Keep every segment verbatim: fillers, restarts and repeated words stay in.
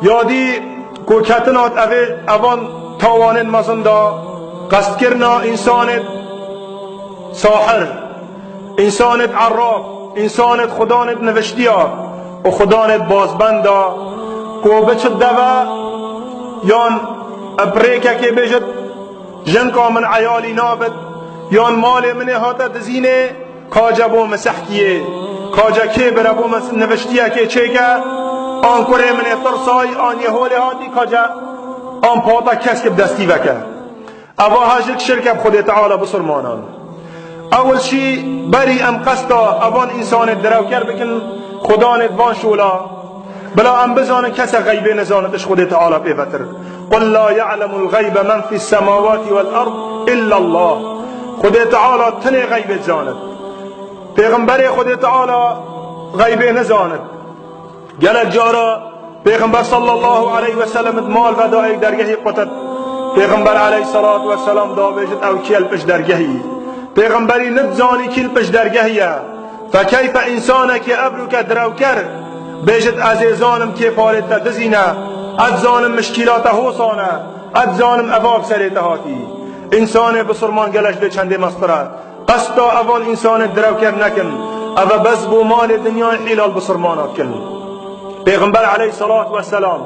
Yadî ku ketina evê, evan tawanên mezin da, qestkirina însanê sahir, însanê erraf, însanê xudanê niviştiya û xudanê bazbenda, ku biçit deve yan bi rêkekê bêjit, jinka min eyalî nabit, yan malê min ê hate dizînê, kace bo min sehkiyê, kace kê bire bo min niviştiyekê çêke, an kurê min ê tirsay, an yê holê hatî, kace an pata kesk bi destî veke. Eva hejik şirk e bi Xwedê Teala bisurmanan. Ewil şî berî em qesta evan însanê direwker bikin, xudanê van şola. Bila em bizanin kesek xeybê nizanit ji Xwedê Teala pê vetir. "Qul la ya'lemul ğeybe men fis semawati vel ard illallah." Xwedê Teala tenê xeybê zanit. Pêxemberê Xwedê Teala xeybê nizanit. Gelek cara Pêxember sallallahu aleyhi ve sellem di mal ve dayek dergehî qutit. Pêxember aleyhissalatu vesselam da bêjit ew kî ye li pişt dergehî. Pêxemberî nizanî kî li pişt dergehî ye. Fekeyfe însanekî evroke direwker bêjit, ez ê zanim kê parê te dizîne, ez zanim mişkîla te hosan e, ez zanim eva bi serê te hatî. Însanê bisurman gelek ji vê çendê mestir e. Qesta evan însanê direwker nekin. Eve bes bo malê dinyayê hîlal bisurmana dikin. Pêxember aleyhissalatu vesselam,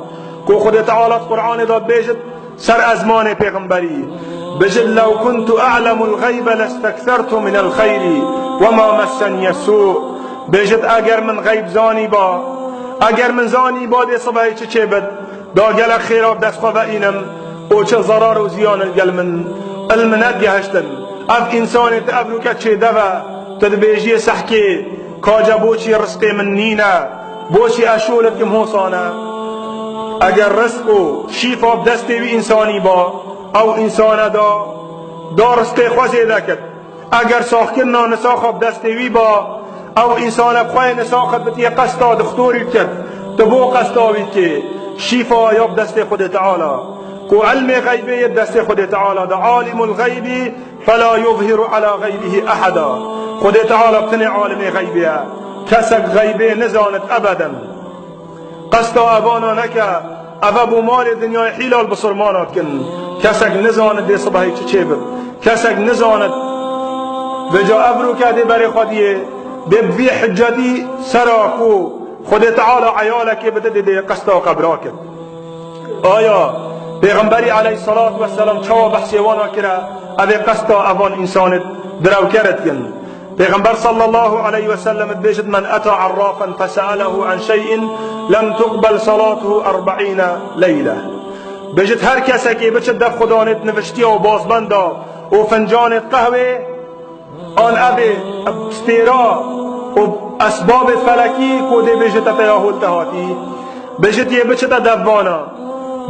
ku Xwedê Teala di Qur'anê de bêjit, ser ezmanê pêxemberî. Bêjit, "Lew kuntu a'lemul ğeybe lesteksertu minel xeyri ve ma messeniyes su." Bêjit, eger min xeyb zanîba, eger min zanîba dê sibehê çi çêbit, da gelek xêra bi dest xwe veînim û çi zerar û ziyan li gel min, il min nedgehiştin. Ev însanê tu evroke çêdeve, tu dibêjiyê sehkê, kace boçî rizqê min nîne, boçî ez şol dikim hosane. Eger rizq û şîfa bi destê wî însanî ba, ew însane da, da rizqê xwe zêde kir. Eger saxkirina nisaxa bi destê wî ba, ew însane bi xwe yê nisaxit bi tiyê qesta dixtorî dikir, tu bo qesta wî dikê. Şîfa ya bi destê Xwedê Teala. Ku ilmê xeybê yê destê Xwedê Teala de. Alimul xeybî fela yuzhiru ala xeybihi eheda. Xwedê Teala bi tenê alimê xeybê ye. Kesek xeybê nizanit ebeden. Qesta evana neke, eve bo malê dinyayê hîlal bisurmana dikin. Kesek nizanit dê sibehê çi çêbit. Kesek nizanit. Vêca evroke dê berê xwe diyê, dê bi vî hiccetî sera ku Xwedê Teala eyalekê bide dê, dê qesta qebra kir. Aya Pêxemberî aleyhissalatu vesselam çawa behsê wana kire, ev ê qesta evan însanê direwker dikin. Pêxember sallallahu aleyhi ve sellem dibêjit, "Men eta arrafan fese'elehu an şey'in lem tuqbel salatuhu erba'îne leyle." Bêjit, her kesekê biçit dev xudanêt niviştiya û bazbenda û fincanêt qehwê, an evê stêra û esbabê felekî ku dê bêjite te ya hol te hatî, bêjit yê biçite dev vana,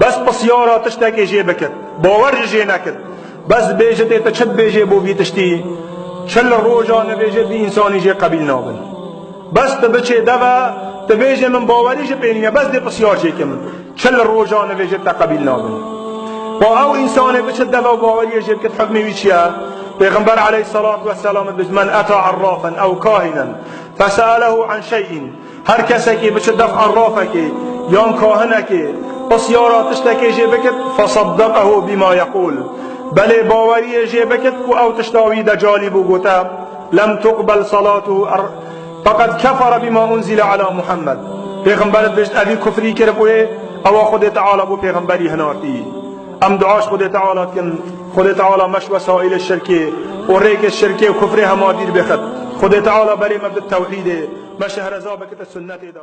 bes pisyara tiştekê jê bikit, bawer ji jê nekit. Bes dibêje tê te çi dibêjê bo vî tiştî, çil roja nivêje vî însanî jê qebîl nabin. Bes tu biçê deve, tu bêjê min bawerî ji pê nîne, bes dê pisyar jê kim. Çil roja nivêje te qebîl nabin. Wa ew însanê biçe deve û baweriyê jê bikit, hukmê wî çi ye? Pêxember aleyhissalatu vesselam dibêjit, "Men eta arrafen ew kahinen fese'elehu an şey'in." Her kesekî biçe dev arrafekê yan kahinekê, pisyara tiştekê jê bikit, "fesaddeqehu bima yeqûl." Belê baweriyê jê bikit ku ew tişta wî decalî bû gote, "Lem tuqbel salatuhu er-, feqed kefere bima unzile ala Muhammed." Pêxember dibêjit, "Evî kufrî kirib wê, ewa Xwedê Teala bo pêxemberî hinartî." Em dua ji Xwedê Teala dikin, Xwedê Teala me ji wesaîlê şirkê û rêkê şirkê û kufrê hema dîr bixit. Xwedê Teala berê me bidit tewhîdê, me şehreza bikite sunnetê de.